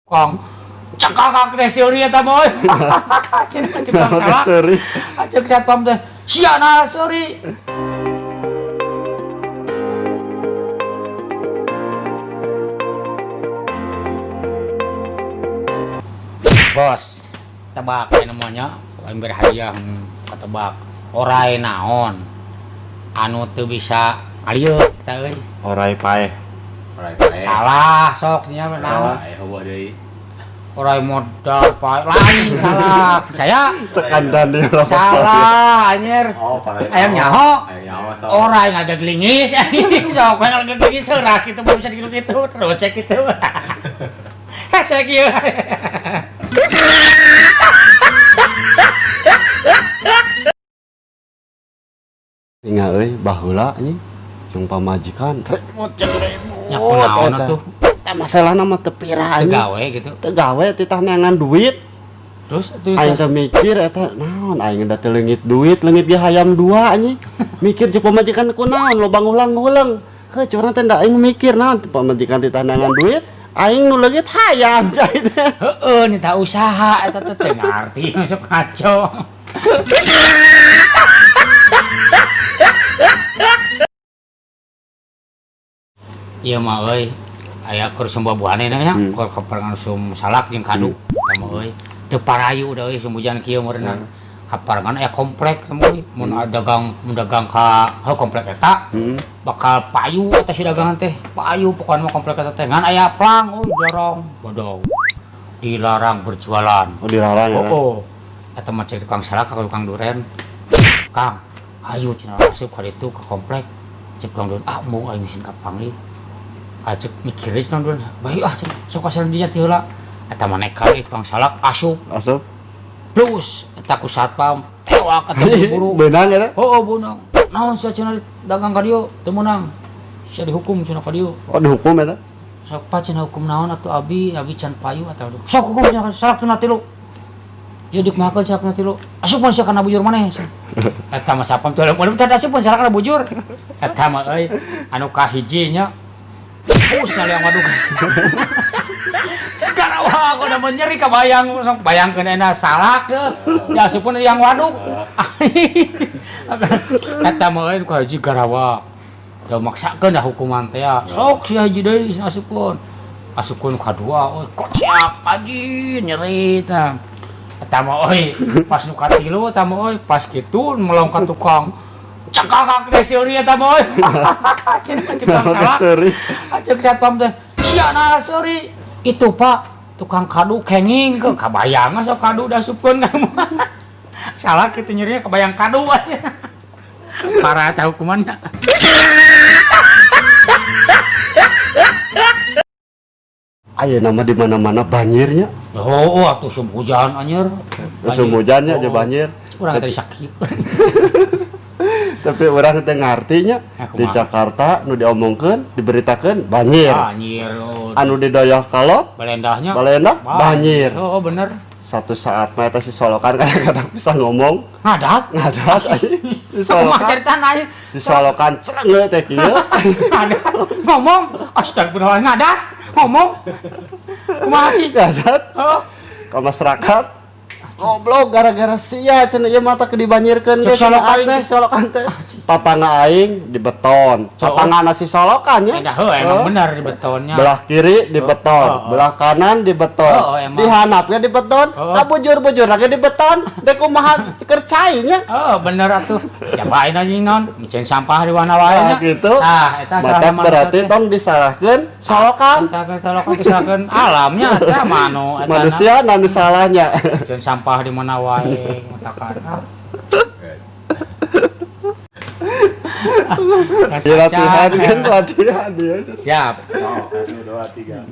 Kong cekakak teh seuri eta mah euy. Cenah cek tukang salak. Seuri. Cek satpam teh sia na seuri. Bos, tebak ya namanya, aing beri hadiah ketebak. Orai naon anu teu bisa ngalieu eta euy. Orai paeh. Orai paeh. Salah sok nya naon. Paeh heueuh deui. Orai modal paeh lain salah. Percaya? Tekan dan dia orang percaya. Salah anjir. Oh, paeh. Ayam nyaho. Ayam nyaho sok. Orai ngageglingis anjing sok we ngageglingis seurah kitu baru bisa gitu terus cek kitu. Hese kieu. Ingat euy baheula anjing jeung pamajikan ribut jeung ribut. Nya kunaon eta. atuh? Teh masalahna mah teu pira Teu anjing. gawe gitu. Teu gawe titah neangan duit. Terus atuh Aing teh mikir eta naon aing da teu leungit duit, leungit ge hayam dua anjing. Mikir jeung pamajikan kunaon loba ngulang-ngulang. Heuh curang teh da aing mikir naon pamajikan titah neangan duit, aing nu leungit hayam cai teh. Heeh, nita usaha eta teh teu ngarti masuk ngaco. Ieu mah euy, aya keur sumbabuane nya, keur kaparengan sum salak jeung kadu. Eta mah euy, teu parayu da euy sumbujan kieu meureunna. Kaparengan aya komplek teh euy, mun dagang mun dagang ka heuh komplek eta bakal payu eta si dagangan teh. Payu pokona mah komplek eta teh. Ngan aya plang euy dilarang, bodong. Dilarang berjualan. Oh dilarang ya. Oh, eta mah cek tukang salak ka tukang duren. Kang, ayo cenah asup ka ditu ka komplek. Cek tukang duren, ah embung aing sieun kapanggih. Ah cek mikir cenah duren, bae ah cenah sok asal dinya ti heula. Eta mah nekat ieu tukang salak asup. Asup. Plus eta ku satpam tewak eta buru. Beunang eta? Heeh, beunang. Naon sia cenah dagang ka dieu teu meunang. Sia dihukum cenah ka dieu. Oh dihukum eta? Sok pa cenah hukum naon atuh abi, abi can payu atawa aduh. Sok hukum cenah salak cenah tilu. Ya dikumahakeun salak cenah tilu. Asup mun sia kana bujur maneh. Eta mah satpam teh udah teh asup mun salak kana bujur. Eta mah euy anu kahiji nya. Pus yang waduk. Karawang udah menyeri kebayang sok bayangkeun enak salak teh. Diasupkeun yang waduk. Eta mah euy kahiji garawa. Da maksakeun dah hukuman teh ya. Sok sia hiji deui asupkeun. Asupkeun kadua euy kociak anjing nyeri tah. Eta mah euy pas nu katilu eta mah euy pas kitu melong ka tukang. Cekakak teh seuri eta mah euy. Cenah cek tukang salak. Seuri. Cek satpam teh sia na seuri. Itu Pak, tukang kadu kenging ke kabayang sok kadu dasupkeun ka mah. Salah kitu nyerinya kebayang kadu aja. Parah eta hukumannya. Ayeuna mah di mana-mana banjirnya. Oh, atuh sum hujan anjir. Musim hujannya aja banjir. Urang tadi sakit. Tapi orang teh ngartinya di Jakarta nu diomongkeun, diberitakeun banjir. Banjir. Oh. Anu di Dayeuhkolot, Balendahnya. Balendah banjir. Oh, bener. Satu saat mah eta si Solokan kadang-kadang bisa ngomong ngadat. Ngadat si Solokan. Ceritaan aja. Si Solokan cereng teh kieu. Ngadat. Ngomong astagfirullah ngadat. Ngomong. Kumaha sih? Ngadat. Heeh. Ka masyarakat. Goblok gara-gara sia cenah ieu mata ke dibanjirkeun ge Solokan aing teh. Solokan teh. Tatangga aing di beton. Tatangga si Solokan nya. Dah heuh emang bener di betonnya. Belah kiri di beton, belah kanan di beton. Emang. Di handapnya di beton, kabujur-bujur lagi di beton. Dek kumaha keur cai nya. Heeh, bener atuh. Cobain aja non, miceun sampah di mana wae nya. Nah, gitu. Tah, eta salah Mata berarti tong disalahkeun Solokan. Tah, Solokan disalahkeun alamnya eta mah anu eta manusia anu salahnya. Miceun sampah di mana wae matakan. Latihan kan latihan dia. Siap. 1 2 3.